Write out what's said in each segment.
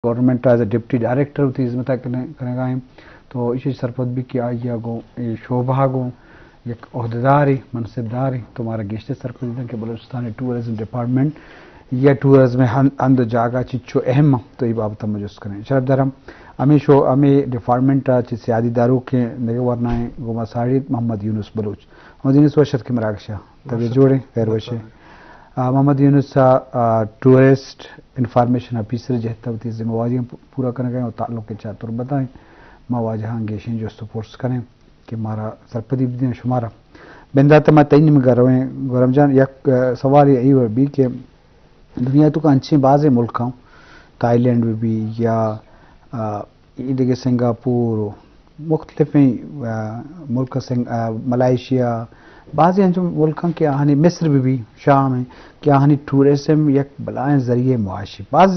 گورنمنٹ ءَ ایز اے ڈپٹی ڈائریکٹر وتی ہزمت ءَ کنگ، کنگ ءَ ایں، تو ایشی سرپد بی کہ آئی ءَ گوں اے شعبہ ءَ گوں یک عہدیدارے، منصب دارے، تو مارا گیشتر سرپدی دنت کہ بلوچستان ءِ ٹورازم ڈپارٹمنٹ یا ٹورازم ءِ ہند، ہند ءُ جاگہ چنچو اہم انت، تو اے بابت ءَ ما جست کنیں۔ شرف دارم ہمے شو، ہمے ڈپارٹمنٹ ءَ چہ سیادی داروکیں دگہ ورنائیں گوں ما ساڑی انت محمد یونس بلوچ۔ محمد یونس، وش اتکے مراگش ءَ۔ طبیعت جوڑ ایں؟ خیر وش ایں؟ آ، محمد یونس ءَ، آ، ٹورسٹ انفارمیشن آفیسر ءِ جہت ءَ وتی ذمہ واریاں پ-، پورا کنگ ءَ ایں ءُ تعلق چہ تربت ءَ ایں۔ ما واجہاں گیشیں جست ءُ پرس کنیں کہ مارا سرپدی بدیں شمارا۔ بندات ءَ ما تئی نیمگ ءَ رویں، گورم جان، یک، آ، سوالے اے بی کہ دنیا ءِ توکا انچیں بازیں ملک اَں، تھائی لینڈ بہ بی یا، آ، اے دگہ سنگاپور ءُ مختلفیں، آ، ملک، سنگ-، آ، ملائیشیا، بازیں انچیں ملک اَں کہ آہانی، مصر بہ بی، شام ایں کہ آہانی ٹورازم یک بلاہیں ذریعہ معاشی۔ باز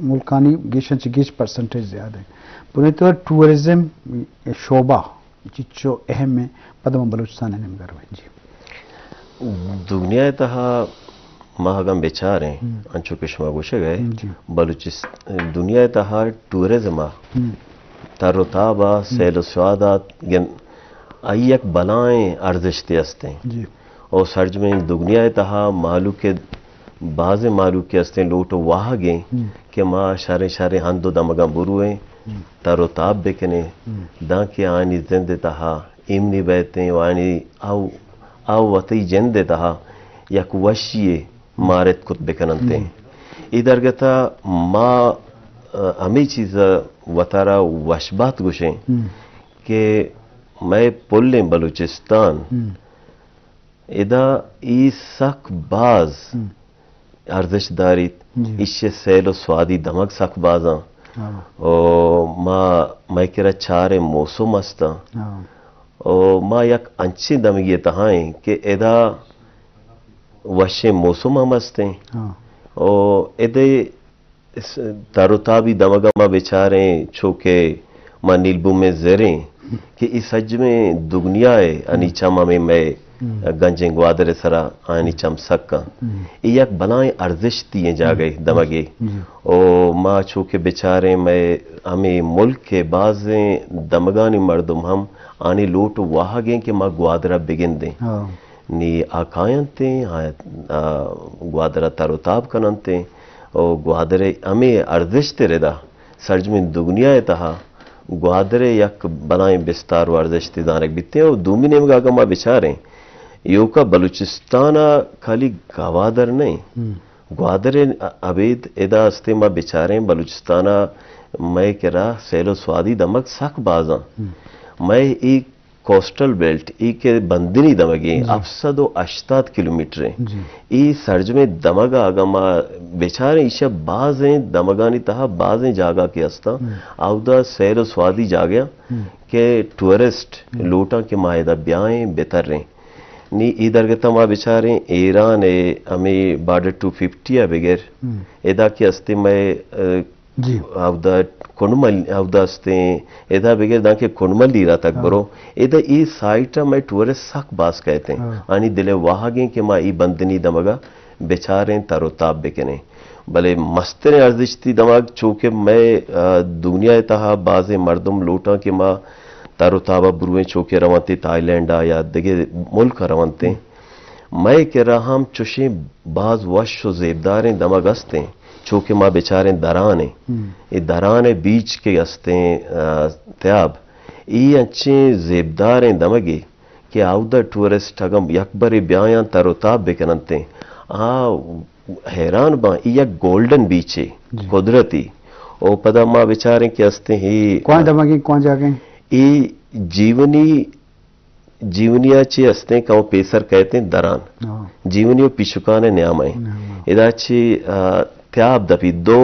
ملکانی گیشاں چہ گیش پرسنٹیج زیادہ ایں۔ بنیادی طور ٹورازم شعبہ چچو اہم ایں، پدا ما بلوچستان ءِ نیمگ ءَ رویں۔ جی۔ دنیا ءِ تہا ما اگاں بچاریں، ہم۔ انچو کہ شما گوشگ ءَ، جی۔ بلوچست-، دنیا ءِ تہا ٹورازم ءِ ہم۔ تر ءُ تاب ءَ، ہم۔ سیل ءُ سواد ءِ گن-، آئی یک بلاہیں ارزشتے است ایں۔ جی۔ او سرجمیں دنیا ءِ تہا مہلوک ءِ، بازیں مہلوکے است ایں، لوٹ ءُ واہگ ایں ہم۔ کہ ما شریں شریں ہند ءُ دمگاں برویں، ہم۔ تر ءُ تاب بکنیں، ہم۔ دانکہ آیانی زند ءِ تہا ایمنی بئیت ایں ءُ آیانی او، او وتی جند ءِ تہا یک وشی یے مارت کت بکن اَنت ایں۔ ہم۔ اے درگت ءَ ما، آ، ہمے چیز ءَ وتارا وش بات گوشیں ہم۔ کہ مئے پلیں بلوچستان ہم۔ ادا اے سک باز ہم۔ ارزشت داریت۔ جی۔ ایشی ءِ سیل ءُ سوادی دمگ سک باز اَں۔ ہاں۔ او ما، مئے کرا چاریں موسم است اَں۔ ہاں۔ او ما یک انچیں دمگے ءِ تہا ایں کہ ادا وشیں موسم ہم است ایں۔ ہاں۔ او ادے اس تر ءُ تابی دمگ ءَ ما بچاریں، چو کہ ما نیلبوم ءِ زر ایں کہ اے سجمیں دگنیا ءِ انی ہم۔ چم ہمے مئے ہم۔ گنجیں گوادر ءِ سرا آیانی ہم۔ چم سک اَں۔ ہم۔ اے یک بلاہیں ارزشتی ایں جاگہے، ہم۔ دمگے۔ جی۔ او ما چو کہ بچاریں مئے ہمے ملک ءِ بازیں دمگانی مردم ہم آیانی لوٹ ءُ واہگ ایں کہ ما گوادر ءَ بگندیں۔ ہاں۔ نی آ کاینت ایں، آ، آ، گوادر ءَ تر ءُ تاب کن اَنت ایں۔ او گوادر ءِ ہمے ارزشت ءِ ردا سرجمیں دگنیا ءِ تہا گوادر ءِ یک بلاہیں بستار ءُ ارزشتے دانگ بیت ایں۔ او دومی نیمگ ءَ اگاں ما بچاریں، ایوکا بلوچستان ءَ خالی گوادر نہ ایں، ہم۔ گوادر ءِ ابید ادا است ایں، ما بچاریں بلوچستان ءَ مئے کرا سیل ءُ سوادی دمگ سک باز اَں۔ ہم۔ مئے اے کوسٹل بیلٹ، اے کہ بندنی دمگے، جی۔ ہفت سد ءُ ہشتاد کلومیٹر ایں۔ جی۔ اے سرجمیں دمگ ءَ اگاں ما بچاریں، ایشی ءَ بازیں دمگانی تہا بازیں جاگہ کہ است اَں، ہم۔ اودا سیل ءُ سوادی جاگہ اَں ہم۔ کہ ٹورسٹ ہم۔ لوٹاں کہ ما ادا بیائیں، بتریں۔ نی اے درگت ءَ ما بچاریں، ایران ءِ ہمے بارڈر ٹو ففٹی ءَ بگر، ہم۔ ادا کہ است ایں مئے، آ، جی۔ اودا کنڈمل-، اودا است ایں، ادا بگر دانکہ کنڈملی را تک ہاں۔ برو، ادا اے سائٹ ءَ مئے ٹورسٹ سک باز کئیت ایں۔ ہاں۔ آیانی دل ءِ واہگ ایں کہ ما اے بندنی دمگ ءَ بچاریں، تر ءُ تاب بکنیں۔ بلے مستریں ارزشتی دمگ چو کہ مئے، آ، دنیا ءِ تہا بازیں مردم لوٹاں کہ ما تر ءُ تاب ءَ برویں، چو کہ رونت ایں تھائی لینڈ ءَ یا دگہ ملک ءَ رونت ایں۔ ہم۔ مئے کرا ہم چوشیں باز وش ءُ زیبداریں دمگ است ایں، چو کہ ما بچاریں دران ایں۔ ہم۔ اے دران ءِ بیچ کہ است ایں، آ، تیاب، اے انچیں زیبداریں دمگے کہ اودا ٹورسٹ اگاں یک برے بیایاں تر ءُ تاب بکن اَنت ایں، آ حیران باں، اے یک گولڈن بیچے، جی۔ قدرتی۔ او پدا ما بچاریں کہ است ایں اے کواں دمگے، کواں جاگہ ایں؟ اے جیونی جیونی ءَ چہ است ایں کمو پیسر کئیت ایں دران۔ ہاں۔ جیونی ءُ پیشکان ءِ نیام ءَ ایں۔ نیام ءَ۔ ادا چہ، آ، تیاب دپی دو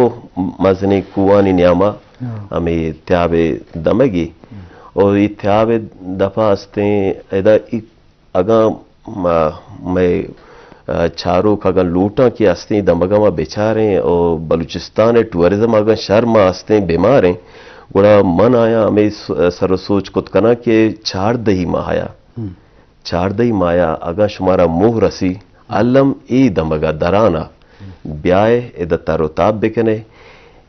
مزنیں کوہانی نیام ءَ ہاں۔ ہمے تیاب ءِ دمگے۔ ہم۔ او اے تیاب ءِ دپ ءَ است ایں، ادا اے اگاں ما، مئے، آ، چاروک اگاں لوٹاں کہ است ایں دمگ ءَ ما بچاریں او بلوچستان ءِ ٹورازم اگاں شر ما است ایں بیمار ایں، گڑا من آیاں ہمے س-، سر ءُ سوچ کت کناں کہ چاردہی ماہ ءَ ہم۔ چاردہی ماہ ءَ اگاں شمارا موہ رسی، الم اے دمگ ءَ دران ءَ بیائے، ادا تر ءُ تاب بکنے۔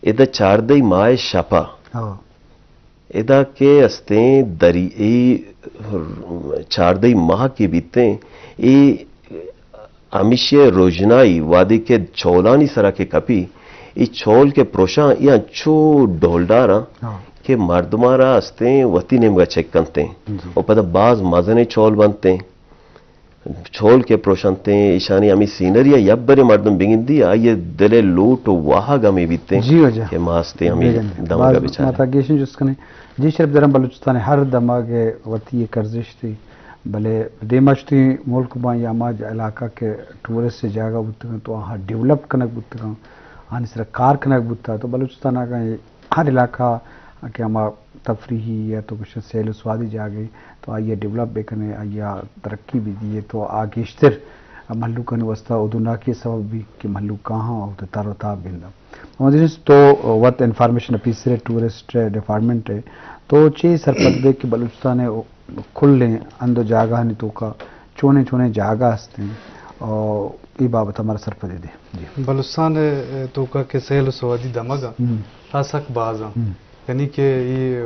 ادا چاردہ ماہ شپا، ہاں۔ ادا کہ استیں دری، اے چاردہ ماہ کہ بیتیں، اے ہمیشی روژنائی وہدے کہ چولانی سرا کہ کپی، اے چول کہ پروشاں، اے انچو ڈولداراں، ہاں۔ کہ مردماں را استیں وتی نیمگا چک کنتیں، جی۔ و پدا باز مزنیں چول بنتیں۔ چول کہ پروشنتیں، ایشانی ہمے سینری ء یک برے مردم بگندی، آئی ء دل ء لوٹ و واہگ ہمے بیتیں، جی واجہ۔ کہ ما استیں ہمے دمگ ء بچاریں۔ ماتا گیشیں جست کنیں۔ جی شرپ دراں، بلوچستان ء ہر دمگ ء وتی یک ارزشتے، بلے دیما شتی ملک باں یا ہما علاقہ کہ ٹورسٹ جاگہ بوتگاں تو آہاں ڈیولپ کنگ بوتگاں، آہانی سرا کار کنگ بوتا تو بلوچستان اگاں ہر علاقہ کہ ہما تفریحی یا تو گوشے سیل و سوادی جاگہے تو آئی ء ڈیولپ بہ کنے، آئی ء ترقی بہ دیے تو آ گیشتر مہلوکانی واسطہ اودوناکی سبب بی کہ مہلوک کاہاں اودا تر و تاب گنداں۔ ہما دیش تو وت انفارمیشن آفیسر ٹورسٹ ڈپارٹمنٹ ہے تو چے سرپد بے کہ بلوچستان ء کلیں ہند و جاگہانی توکا چونیں چونیں جاگہ ہستیں اور اے بابت ہمارا سرپدی دے۔ جی۔ بلوچستان ء توکا کہ سیل و سوادی دمگ ہم۔ آ سک باز ہم۔ ہم۔ یعنی کہ اے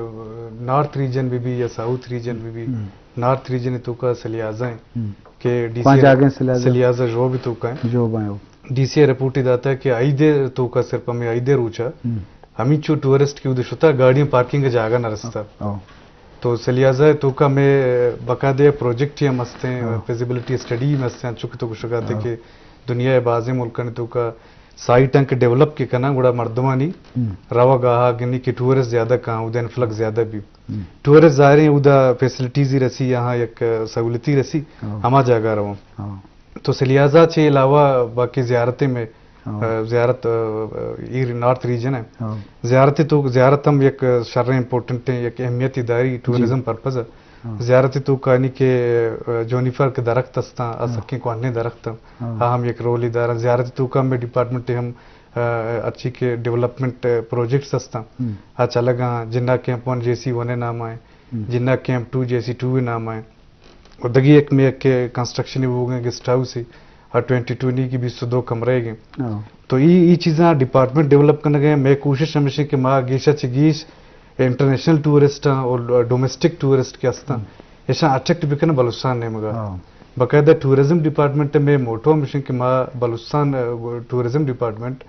نارتھ ریجن بہ بی یا ساؤتھ ریجن بہ بی، ہم۔ نارتھ ریجن توکا سلیازہ ہیں ہم۔ کہ ڈی سی جاگہ ہیں سلیازہ؟ سلیازہ ژوب توکا ہیں۔ ژوب ہیں۔ ڈی سی ء رپورٹ داتا کہ عید توکا صرف ہمیں عید روچا ہم۔ ہمیں چو ٹورسٹ کی ادھر شتا گاڑیاں پارکنگ جاگہ نہ رستا۔ ہاں۔ تو سلیازہ توکا میں باقاعدہ پروجیکٹ ہم ہستیں، ہاں۔ فیزیبلٹی اسٹڈی ہم ہستیں، چونکہ تو گوشگاتے ہاں۔ کہ دنیا ء بازیں ملکانی توکا سائٹاں کہ ڈیولپ کہ کناں گڑا مردمانی ہم۔ روگ آہگ یعنی کہ ٹورسٹ زیادہ کاں، اودا انفلکس زیادہ بی۔ ہم۔ ٹورسٹ ظاہر ہیں اودا فیسلٹیز ہی رسی، یہاں یک سہولتی رسی، ہاں۔ ہما جاگہ رواں۔ ہاں۔ تو سلیازہ چے علاوہ باقی زیارتیں میں، ہاں۔ آ، زیارت، آ، آ، ایر نارتھ ریجن ہے۔ ہاں۔ زیارت تو، زیارت ہم یک شریں امپورٹنٹ ہیں، یک اہمیت داری جی۔ ٹورزم پرپز ہے۔ ہاں۔ زیارت توکا یعنی کہ، آ، جونیفر کے درخت ہستاں، آ ہاں۔ سکیں کوہنیں درخت ہیں۔ ہاں۔ آ ہم یک رولے داراں۔ زیارت توکا ہمیں ڈپارٹمنٹ ہم، آ، اچھی کے ڈیولپمنٹ، آ، پروجیکٹس ہستاں۔ ہم۔ آ چلگاں جناح کیمپ ون جے سی ون نام ہے۔ ہم۔ جناح کیمپ ٹو جے سی ٹو نام ہے۔ و دگہ یک مئے یک کنسٹرکشن بوگ ء گیسٹ ہاؤس ہے، آ ٹوئنٹی ٹو نی کی بیست و دو کمرے گے۔ ہاں۔ تو ای، ای چیزاں ڈپارٹمنٹ ڈیولپ کنگ ء، مئے کوشش ہمیش ہے کہ ما گیشا چہ گیش انٹرنیشنل ٹورسٹ اور ڈومیسٹک ٹورسٹ کہ ہستاں، ہم۔ ایشاں اٹریکٹ بکناں بلوچستان نیمگا۔ ہاں۔ باقاعدہ ٹورزم ڈپارٹمنٹ مئے موٹو ہمیش ہے کہ ما بلوچستان، ٹورزم ڈپارٹمنٹ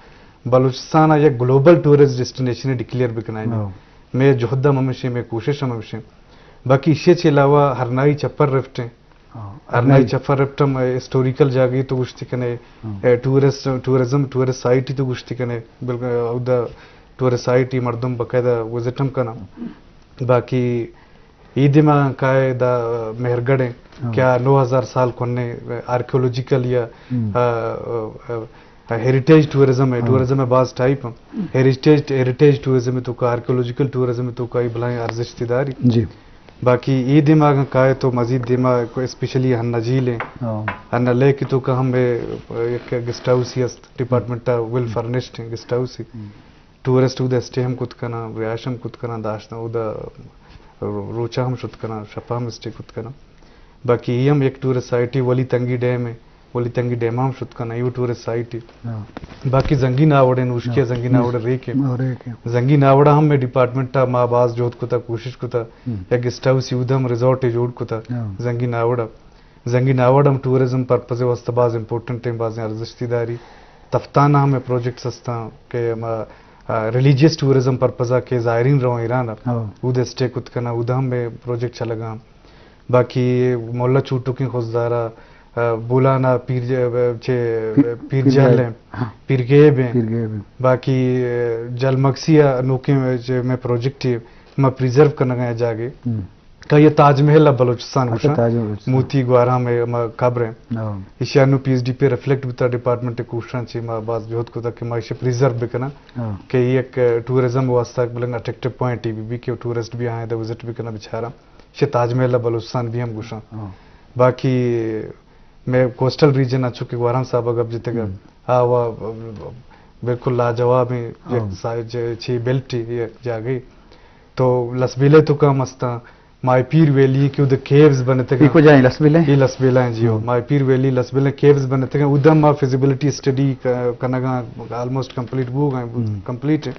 بلوچستان ء یک گلوبل ٹورسٹ ڈیسٹینیشن ڈکلیئر بکنائیں۔ ہاں۔ مئے جہد ہم ہمیش ہے، مئے کوشش ہم ہمیش ہے۔ باقی ایشی چہ علاوہ ہرنائی چپر رفٹ ہیں۔ ہاں، ہرنائی ہرنائی۔ چپر رفٹ ہم ہسٹوریکل جاگہے تو گوشتی کنے، ہاں۔ اے، ٹورسٹ، ٹورزم، ٹورسٹ سائٹی تو گوشتی کنے، بلکہ اودا ٹورسٹ سائٹی مردم باقاعدہ وزٹ ہم کنا۔ باقی اے دیما کائے دا مہرگڑھ ہیں، ہاں۔ کیا نو ہزار سال کنے آرکیولوجیکل یا، ہم۔ آ، آ، آ، ہیریٹیج ٹورزم ہے، ہاں۔ ٹورزم ہے باز ٹائپ ہیں۔ ہیریٹیج، ہیریٹیج ٹورزم تو کا، آرکیولوجیکل ٹورزم تو کا، یہ بلائیں ارزشت داری۔ جی۔ باقی اے دیما اگاں کائے تو مزید دیما کو اسپیشلی ہنہ جھیل ہیں۔ ہاں۔ ہنہ لیک تو کا ہم بے یک گیسٹ ہاؤس ہی است، ڈپارٹمنٹ ویل فرنشڈ ہیں گیسٹ ہاؤس ہی۔ ہم۔ ٹورسٹ اودا اسٹے ہم کت کناں، رہائش ہم کت کناں، داشتاں اودا روچا ہم شت کناں، شپا ہم اسٹے کت کناں۔ باقی اے ہم یک ٹورسٹ سائٹی ولی تنگی ڈیم ہے، ولی تنگی ڈیم ہم شت کناں، اے ٹورسٹ سائٹی۔ ہاں۔ باقی زنگی ناوڑ ہے، نوشکی ہاں۔ زنگی ناوڑ ریک ہے۔ ہاں، ریک ہے۔ زنگی ناوڑ ہم میں ڈپارٹمنٹ ما باز جہد کتا، کوشش کتا، ہم۔ یک گیسٹ ہاؤس اودا ہم ریزورٹ جوڑ کتا، ہاں۔ زنگی ناوڑ۔ زنگی ناوڑ ہم ٹورزم پرپز واسطہ باز امپورٹنٹ ہیں، باز ارزشتی داری۔ تفتان ہم پروجیکٹس ہستاں کہ ہما، آ، ریلیجیس ٹورزم پرپز کہ زائرین رو ایران، ہاں۔ اود اسٹے کت کنا، اود ہم پروجیکٹ چلگا۔ باقی مولا چوٹو کی خضدارا، آ، بولانا پیر ج-، چے پیر پیر جہل ہیں، ہاں۔ پیر گیب ہیں۔ پیر گیب ہیں۔ باقی، آ، جل مگسی نوکیں چے میں پروجیکٹ ہے، میں پریزرو کرنا گیا جاگے۔ ہم۔ کہ یہ تاج محل ہے بلوچستان اچھا، گوشاں۔ تاج محل بلوچستان۔ موتی گوارا میں ما قبر ہیں۔ ہاں۔ ایشی انو پی ایچ ڈی پہ ریفلیکٹ بوتا ڈپارٹمنٹ کوشاں چی ما باز جہد کتا کہ ما ایشی پریزرو بکنا ہاں۔ کہ یہ ایک ٹورزم واسطہ ایک بلند اٹریکٹیو پوائنٹ ہی بی کہ ٹورسٹ بھی آئیں دا وزٹ بکنا بچارا۔ ایشی تاج محل ہے بلوچستان بھی ہم گوشاں۔ ہاں۔ باقی میں کوسٹل ریجن آ چونکہ گوہرام صاحب گپ جتے گا۔ ہم۔ آ وا بالکل لاجواب ہیں، ہاں۔ یک سا-، چ-، چی بیلٹ ہے، یک جاگے۔ تو لسبیلے تو کم ہستاں، مائی پیر ویلی کہ ادھر کیوز بنتے گا۔ یہ کجا ہیں لسبیلے؟ یہ لسبیلہ ہیں جی، ہاں۔ مائی پیر ویلی لسبیلے کیوز بنتے گا۔ ادھر ما فیزیبلٹی اسٹڈی ک-، کنگا آلموسٹ کمپلیٹ بو گئے، ہم۔ کمپلیٹ ہے۔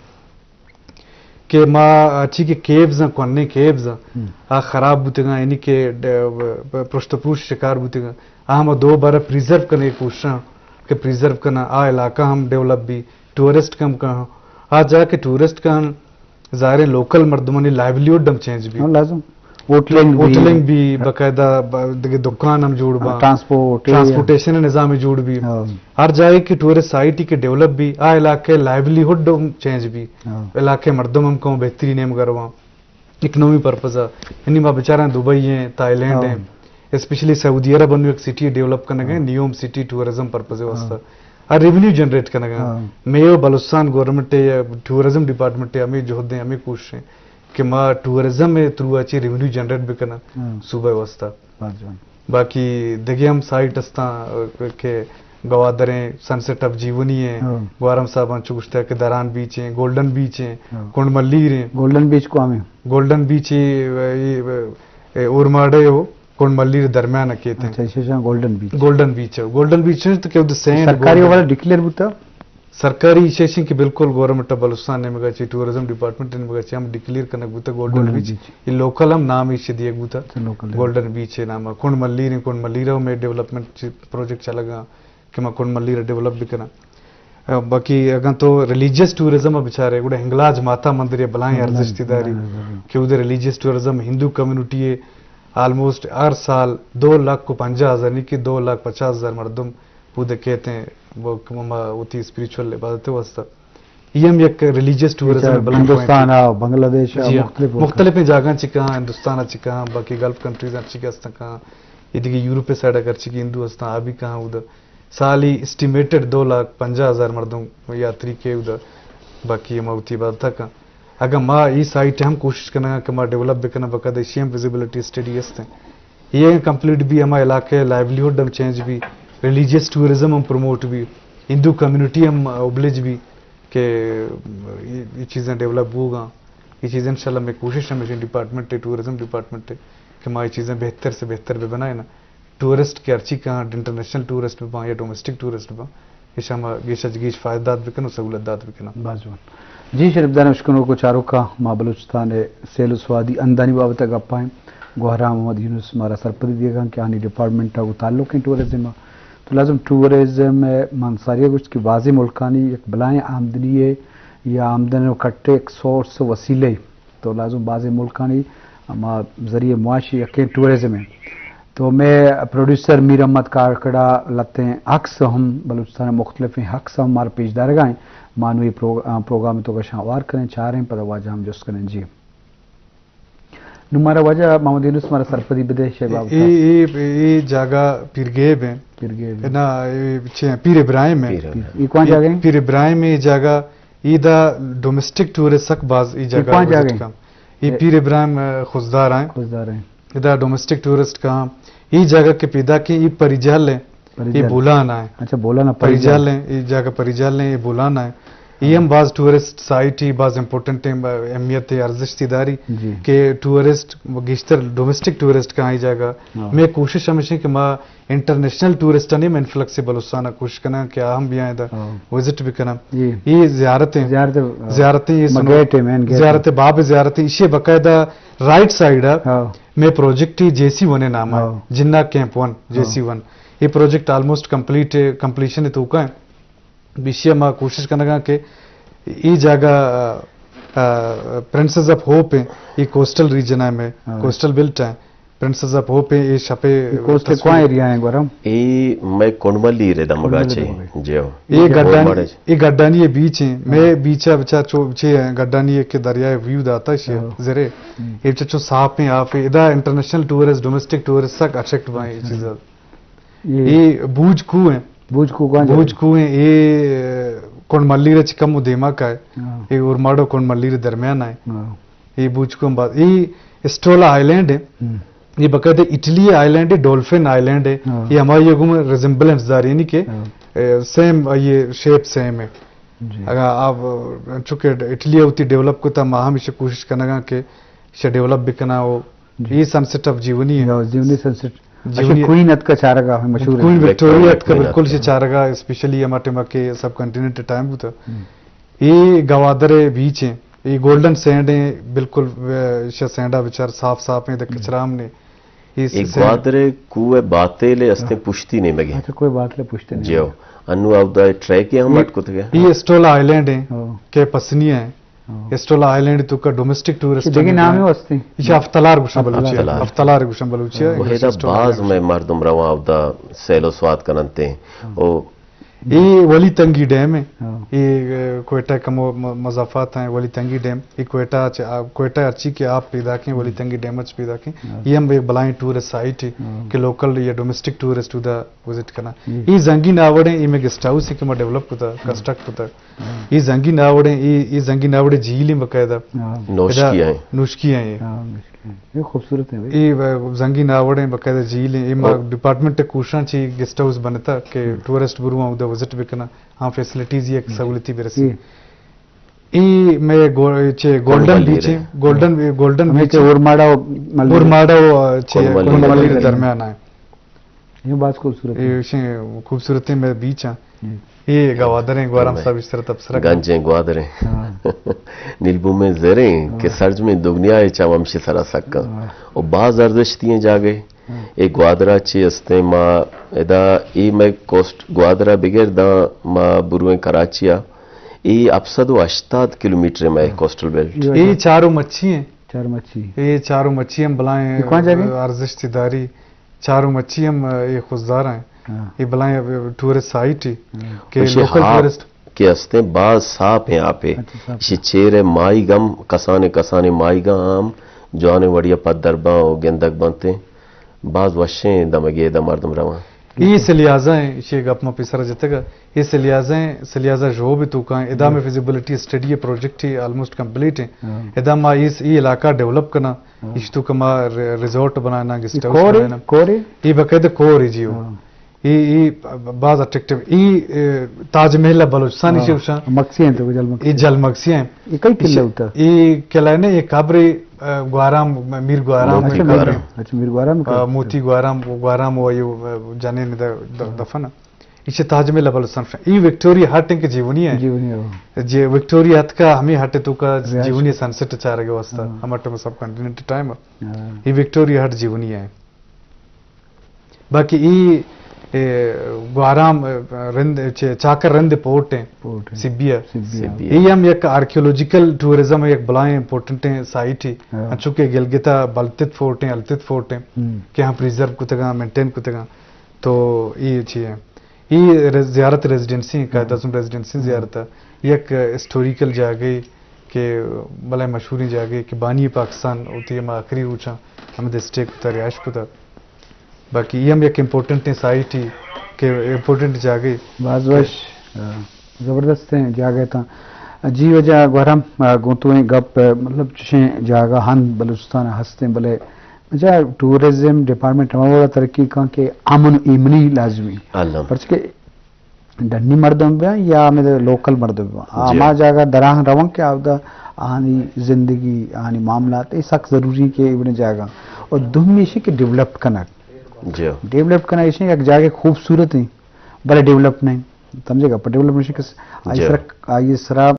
کہ ما اچی کہ کیوز آں، کوہنیں کیوز آں، آ خراب بوتگاں، یعنی کہ ڈ-، پ-، پرشت و پروش شکار بوتگاں، آ ہما دوبارہ پریزرو کنگ ءِ کوششاں کہ پریزرو کناں، آ علاقہ ہم ڈیولپ بی، ٹورسٹ کم کاں، آ جاگہ کہ ٹورسٹ کاں، ظاہر ہے لوکل مردمانی لائیولیہڈ ہم چینج بی۔ ہاں، لازم۔ ہوٹلنگ بی۔ ہوٹلنگ بی، باقاعدہ ب-، دگہ دکان ہم جوڑ باں۔ ٹرانسپورٹ، ٹرانسپورٹیشن نظام جوڑ بی۔ ہاں۔ ہر جاگہ کہ ٹورسٹ سائٹ کہ ڈیولپ بی، آ علاقہ لائیولیہڈ ہم چینج بی۔ ہاں۔ علاقہ مردم ہم کم بہتری نیمگا رواں۔ اکنامی پرپز ءَ۔ یعنی ما بچاراں دبئی ہیں، تھائی لینڈ ہیں، اسپیشلی سعودی عرب انوں یک سٹی ڈیولپ کنگ ءَ، نیوم سٹی ٹورازم پرپز ءِ واسطہ۔ آ ریونیو جنریٹ کنگ ءَ۔ مئے و بلوچستان گورنمنٹ ءِ یا ٹورازم ڈپارٹمنٹ ءِ ہمے جہد ہیں، ہمے کوشش ہیں کہ ما ٹورازم ءِ تھرو ءَ چی ریونیو جنریٹ بکناں صوبہ ءِ واسطہ۔ باقی دگہ ہم سائٹ استاں، آ، کہ گوادر ہیں، سن سیٹ آف جیونی ہیں، گوہرام صاحب انچو گوشتہ کہ دران بیچ ہیں، گولڈن بیچ ہیں، کنڈ ملیر ہیں۔ گولڈن بیچ کو ہمیں؟ گولڈن بیچ اے، اے، اے، اورماڑے ہو، کنڈ ملیر درمیان ءَ کیت ہیں۔ اچھا، ایشی شان گولڈن بیچ۔ گولڈن بیچ ہے۔ گولڈن بیچ ہے تو کہ ادھر سینڈ سرکاری گولڈن والا ڈکلیئر بوتا؟ سرکاری ایشی شان کہ بالکل گورنمنٹ آف بلوچستان نیمگا چی، ٹورازم ڈپارٹمنٹ نیمگا چی ہم ڈکلیئر کنگ بوتا گولڈن بیچ۔ یہ لوکل ہم نام ایشی دیگ بوتا۔ اچھا، لوکل۔ گولڈن بیچ ہے نام ہے۔ کنڈ ملیر ہیں، کنڈ ملیر ہم ڈیولپمنٹ چی پروجیکٹ چلگا کہ ما کنڈ ملیر ڈیولپ بکناں۔ آ، باقی اگاں تو ریلیجیس ٹورازم ءَ بچارے، گڑا ہنگلاج ماتا مندر یا بلائیں ارزشتی داری کہ اودے ریلیجیس ٹورازم ہندو کمیونٹی ہے، آلموسٹ ہر سال دو لاکھ و پنجاہ ہزار، یعنی کہ دو لاکھ پچاس ہزار مردم اودے کیت ہیں، وہ کہ ما وتی اسپریچول عبادت واسطہ۔ یہ ہم یک ریلیجیس ٹورازم بلائیں پوائنٹ ہندوستان ہے۔ آ، بنگلہ دیش آ، جی ہاں۔ مختلف ملک۔ مختلف جاگہاں چکا، ہندوستان چکا، باقی گلف کنٹریز چکا ہستاں کہاں، یہ دیگہ یورپ سائیڈ اگر چکی ہندو ہستاں، آ بھی کہاں اودے سالی اسٹیمیٹڈ دو لاکھ پنجاہ ہزار مردم یاتری کے ادا، باقی ہما وتی عبادت کن۔ اگاں ما ای سائٹ ہم کوشش کنگا کہ ما ڈیولپ بکناں، بقاعدہ ایشی ہم فزیبلٹی اسٹڈی است ہیں۔ یہ کمپلیٹ بھی ہما علاقے لائیولیہڈ ہم چینج بھی، ریلیجیس ٹورازم ہم پروموٹ بھی، ہندو کمیونٹی ہم اوبلج بھی کہ یہ، یہ چیزیں ڈیولپ ہوگا۔ یہ چیزیں انشاءاللہ میں کوشش ہمیشہ ڈپارٹمنٹ ہے، ٹورازم ڈپارٹمنٹ ہے کہ ما یہ چیزیں بہتر سے بہتر بھی بنائیں نا۔ ٹورسٹ کہ ہرچی کاں، انٹرنیشنل ٹورسٹ بہ باں یا ڈومیسٹک ٹورسٹ بہ باں، ایشاں ما گیش اچ گیش فائدہ دات بکناں، سہولت دات بکناں۔ باز جوان۔ جی شریف دان اشکنوک و چاروکاں، ما بلوچستان ء سیل و سوادی ہندانی بابت ء گپائیں۔ گوہرام محمد یونس مارا سرپدی دیگاں کہ آنی ڈپارٹمنٹ ء گوں تعلق ہیں ٹورازم ء۔ تو لازم ٹورازم ء من ساری گوشت کہ بازیں ملکانی یک بلائیں آمدنی ء یا آمدن و کٹ ء یک سورس و وسیلہ تو لازم بازیں ملکانی ہما ذریعہ معاشی یکیں ٹورازم ہیں۔ تو میں پروڈیوسر میر احمد کارکڑا لتیں عکس ہم بلوچستان مختلفیں عکس ہم مار پیش دارگا ہیں۔ مانوی پرو-، آ، پروگرام تو گشاں وار کریں، چاریں پدا واجہ ہم جست کریں۔ جی۔ نو مارا واجہ محمد یونس مارا سرپدی بدے شے بابت۔ اے، اے، اے جاگہ پیرگیب ہیں۔ پیرگیب ہیں۔ نا، اے چے ہیں؟ پیر ابراہیم ہیں۔ پیر ابراہیم۔ اے کون جاگہ ہیں؟ پیر ابراہیم اے جاگہ ادا ڈومیسٹک ٹورسٹ سک باز ای جاگہ کہاں وزٹ جاگہ؟ کم۔ ای اے پیر ابراہیم، آ، خضدار آئیں۔ خضدار آئیں۔ ادا ڈومیسٹک ٹورسٹ کہاں۔ ای جاگہ کہ پیدا کہ ای پری جہل ہیں۔ پری ای جہل۔ بولان آئیں۔ اچھا، بولان آ پری پری جہل۔ جہل ہیں، ای جاگہ پری جہل ہیں، ای بولان آئیں۔ ای ہم باز ٹورسٹ سائٹ ای باز امپورٹنٹ ہیں، با-، اہمیت ارزشتی داری جی۔ کہ ٹورسٹ گیشتر ڈومیسٹک ٹورسٹ کہاں ای جاگہ۔ ہاں۔ میں کوشش ہمیشہ کہ ما انٹرنیشنل ٹورسٹانی ہم انفلکس بلوچستان ء کوشش کناں کہ آ ہم بیاں ادا ہاں۔ وزٹ بکناں۔ جی۔ یہ زیارت ہیں۔ زیارت، ہاں۔ زیارتیں یہ سنو-، مگیٹ ہے، مین گیٹ ہے۔ زیارت باب زیارت ہیں، ایشی باقاعدہ رائٹ سائیڈ ہے۔ ہاں۔ میں پروجیکٹ جے سی ون ہے نام ہے، ہاں۔ جناح کیمپ ون، ہاں۔ جے سی ون۔ یہ پروجیکٹ آلموسٹ کمپلیٹ ہے، کمپلیشن ہے تو کا ہے۔ بیشی ما کوشش کنگا کہ ای جاگہ، آ، آ، پرنسز آف ہوپ ہیں، یہ کوسٹل ریجن ہے میں، ہاں۔ کوسٹل بیلٹ ہے۔ پرنسز آف ہوپ اے شپے یہ کوسٹ تصویر۔ کون ایریا ہیں گورم؟ ای میں کنڈملی رے دمگا کنڈملی چے۔ دمگا۔ جیو۔ یہ گڈانی، یہ گڈانی یہ بیچ ہیں۔ میں ہاں۔ بیچا بچا چو چے ہیں، گڈانی کے دریائے ویو داتا شے ہاں۔ زرے۔ ہم۔ یہ چچو صاف ہیں آپ، ادا انٹرنیشنل ٹورسٹ، ڈومیسٹک ٹورسٹ تک اٹریکٹ بائیں یہ اچھا۔ چیز۔ یہ یہ بوج کو ہیں۔ بوج کو کہاں جائے؟ بوج کو ہیں، یہ کنڈملی رے چکم دیما کا ہے۔ ہاں۔ یہ اورماڑو کنڈملی رے درمیان ہے۔ ہاں۔ یہ بوج کو ہم بات، یہ اسٹولا آئلینڈ ہے۔ ہم۔ یہ باقاعدہ اٹلی آئلینڈ ہے، ڈولفن آئلینڈ ہے۔ ہاں۔ یہ ہماری یہ گم ریزمبلنس دار، یعنی کہ، ہاں۔ اے، سیم، یہ شیپ سیم ہے۔ جی۔ اگر آپ، چونکہ اٹلی ہوتی ڈیولپ کو تھا، ما ہمیشہ کوشش کرنا گا کہ اسے ڈیولپ بھی کرنا ہو۔ جی۔ یہ سن سیٹ آف جیونی ہے۔ یا جیونی سن سیٹ۔ جیونی اچھا، کوئین اتکا چارگا مشہور ہے۔ کوئین وکٹوریا اتکا کوئین بالکل اتکا۔ سے چارگا، اسپیشلی ہمارے ٹائم کے سب کانٹیننٹ ٹائم ہوتا۔ ہم۔ یہ گوادر ہے، بیچ ہے۔ اے گولڈن سینڈ ایں، بالکل، اے، شہ سینڈا بچار صاف صاف ایں، دے کچرا ہم نے۔ اے اے سینڈ گوادر کوہ باتیل استیں پشتی نیمگے۔ اچھا، کوہ باتیل پشتی نیمگے۔ جیو۔ انو اودا ٹریک ہم اے، اٹ کتگے۔ اے اسٹولا آئلینڈ ایں، ہاں۔ کہ پسنی ایں۔ ہاں۔ اسٹولا آئلینڈ تو کا ڈومیسٹک ٹورسٹ ایں۔ نام ہستیں۔ اے افتلار گوشن بلوچی ایں۔ افتلار۔ افتلار گوشن بلوچی ایں۔ ہاں۔ وہ ادا باز میں مردم رواں اودا سیل و سواد کننتے۔ ہاں۔ او اے ولی تنگی ڈیم ایں۔ ہاں۔ اے، اے، کوئٹہ کمو م-، مضافات ایں، ولی تنگی ڈیم۔ اے کوئٹہ چ-، آ، کوئٹہ ہرچی کہ آپ پیداک ایں، ولی تنگی ڈیم اچ پیداک ایں۔ ہاں۔ اے ہم ایک بلائیں ٹورسٹ سائٹ ایں کہ لوکل یا ڈومیسٹک ٹورسٹ اودا وزٹ کناں۔ اے زنگی ناوڑ ایں، اے میں گیسٹ ہاؤس ایں کہ ما ڈیولپ کتا، کنسٹرکٹ کتا۔ ہاں۔ اے زنگی ناوڑ ایں، اے، اے زنگی ناوڑ جھیل ایں باقاعدہ۔ ہاں۔ نوشکی ایں۔ نوشکی ایں۔ ہاں، نوشکی۔ اے خوبصورت ایں بھائی۔ اے و-، زنگی ناوڑ ایں، باقاعدہ جھیل ایں۔ اے ما ڈپارٹمنٹ کوشاں چی گیسٹ ہاؤس بنتا کہ ٹورسٹ برواں اودا وزٹ بکناں، ہاں فیسلٹیز یک سہولتی برسی۔ اے میں گو-، چے گولڈن بیچ ایں، گولڈن، گولڈن بیچ ایں۔ اورماڑا و ملیر۔ اورماڑا و چے کونڈ ملیر درمیان ایں۔ اے باز خوبصورت ایں۔ اے شیں خوبصورت ایں میں بیچ آں۔ اے گوادر ایں، گوہرام صاحب اس طرح تبصرہ کنت۔ گنج ایں گوادر ایں۔ ہاں۔ نیلبوم ایں زر ایں کہ سرجمیں دگنیا اے چم ہمشی سرا سکاں۔ ہاں۔ و باز ارزشتی ایں جاگہ۔ ہاں۔ اے گوادرا چی استیں ما ادا اے میں کوسٹ گوادرا بگر داں ما برویں کراچیا۔ اے ہپت سد و ہشتاد کلومیٹر میں کوسٹل بیلٹ۔ اے چارو مچھی ایں۔ چارو مچھی۔ اے چارو مچھی ہم بلائیں اے کون جاگہ؟ ارزشت داری۔ چارو مچھی ہم، اے خضدار ایں۔ ہاں۔ اے بلائیں ٹورسٹ سائٹ ایں کہ لوکل ٹورسٹ کہ استیں باز صاف ایں آپ ایں۔ اچھا، صاف ایں۔ چیر ماہیگ ہم کسانیں کسانیں ماہیگاں ہم جوانیں وڑیا پدر باں و گندگ بنتیں۔ باز وشیں دمگے ادا مردم رواں۔ اے سلیازہ ایں، ایشی گپ ما پیسرا جتگا۔ اے سلیازہ ایں، سلیازہ ژوب توکا ایں۔ ادا میں فیزیبلٹی اسٹڈی پروجیکٹ ایں، آلموسٹ کمپلیٹ ایں۔ ہاں۔ ادا ما اے، اے علاقہ ڈیولپ کناں۔ ہاں۔ ایش توکا ما ری-، ریزورٹ بنائیناں، گیسٹ ہاؤس بنائیناں۔ کور ایں؟ اے باقاعدہ کور ایں جیو۔ ہاں۔ اے، اے باز اٹریکٹیو۔ اے، اے تاج محل بلوچستان ایشی گوشاں۔ مگسی ایں تو جل مگسی۔ اے جل مگسی ایں۔ اے کئی قلعہ ہوتا؟ اے قلعہ نے، اے قبر، اے، گوہرام، میر گوہرام۔ اچھا، میر، اچھا، میر گوہرام۔ آ، موتی گوہرام، گوہرام و ایو، آ، جنین دا، دا، دفن۔ ایشی تاج محل بلوچستان۔ اے وکٹوریا ہٹ ایں کہ جیونی ایں۔ جیونی ایں۔ جے وکٹوریا ہٹ کا ہمیں ہٹ توکا جیونی سن سیٹ چارگ واسطہ۔ ہاں۔ ہم ٹائم سب کانٹیننٹ ٹائم۔ ہاں۔ اے وکٹوریا ہٹ جیونی ایں۔ باقی اے، اے، گوہرام، اے، رند، چے، چاکر رند پورٹ ایں۔ پورٹ ایں۔ سبی ءَ۔ سبی ءَ۔ سبی ءَ۔ اے ہم یک آرکیولوجیکل ٹورزم یک بلائیں امپورٹنٹ ایں سائٹ ایں۔ ہاں۔ انچو کہ گلگت ءَ بلتت فورٹ ایں، التت فورٹ ایں، ہم۔ کہ ہم پریزرو کتگاں، مینٹین کتگاں۔ تو اے چی ایں؟ اے ریز-، زیارت ریزیڈنسی ایں، قائد اعظم ریزیڈنسی زیارت ءَ۔ یک ہسٹوریکل جاگہے کہ بلائیں مشہوریں جاگہے کہ بانی پاکستان وتی ہما آخری روچاں ہمے اسٹے کتا، رہائش کتا۔ باقی اے ہم یک امپورٹنٹ سائٹ ایں کہ امپورٹنٹ جاگہے۔ باز وش، آ، زبردستیں جاگہ تاں۔ جی واجہ گوہرام، آ، گوں تو ایں گپ، آ، مطلب چشیں جاگہ ہند بلوچستان ءَ ہستیں، بلے اچھا، ٹورزم ڈپارٹمنٹ ہما وڑا ترقی کن کہ امن و ایمنی لازمی۔ الم۔ پرچہ کہ ڈنی مردم بیاں یا ہمے لوکل مردم بیاں، آ جی۔ ہما جاگہ دراہ رواں کہ آودا آہانی زندگی، آہانی معاملات، اے سک ضروری ایں کہ اے وڑیں جاگہ۔ اور دومی ایشی کہ ڈیولپ کنگ۔ جی۔ ڈیولپ کنگ ایشی یک جاگہ خوبصورت ایں، بلے ڈیولپ نہ ایں۔ سمجھے گا؟ پر ڈیولپ ایشی کہ آئی جی۔ سرا، آئی سرا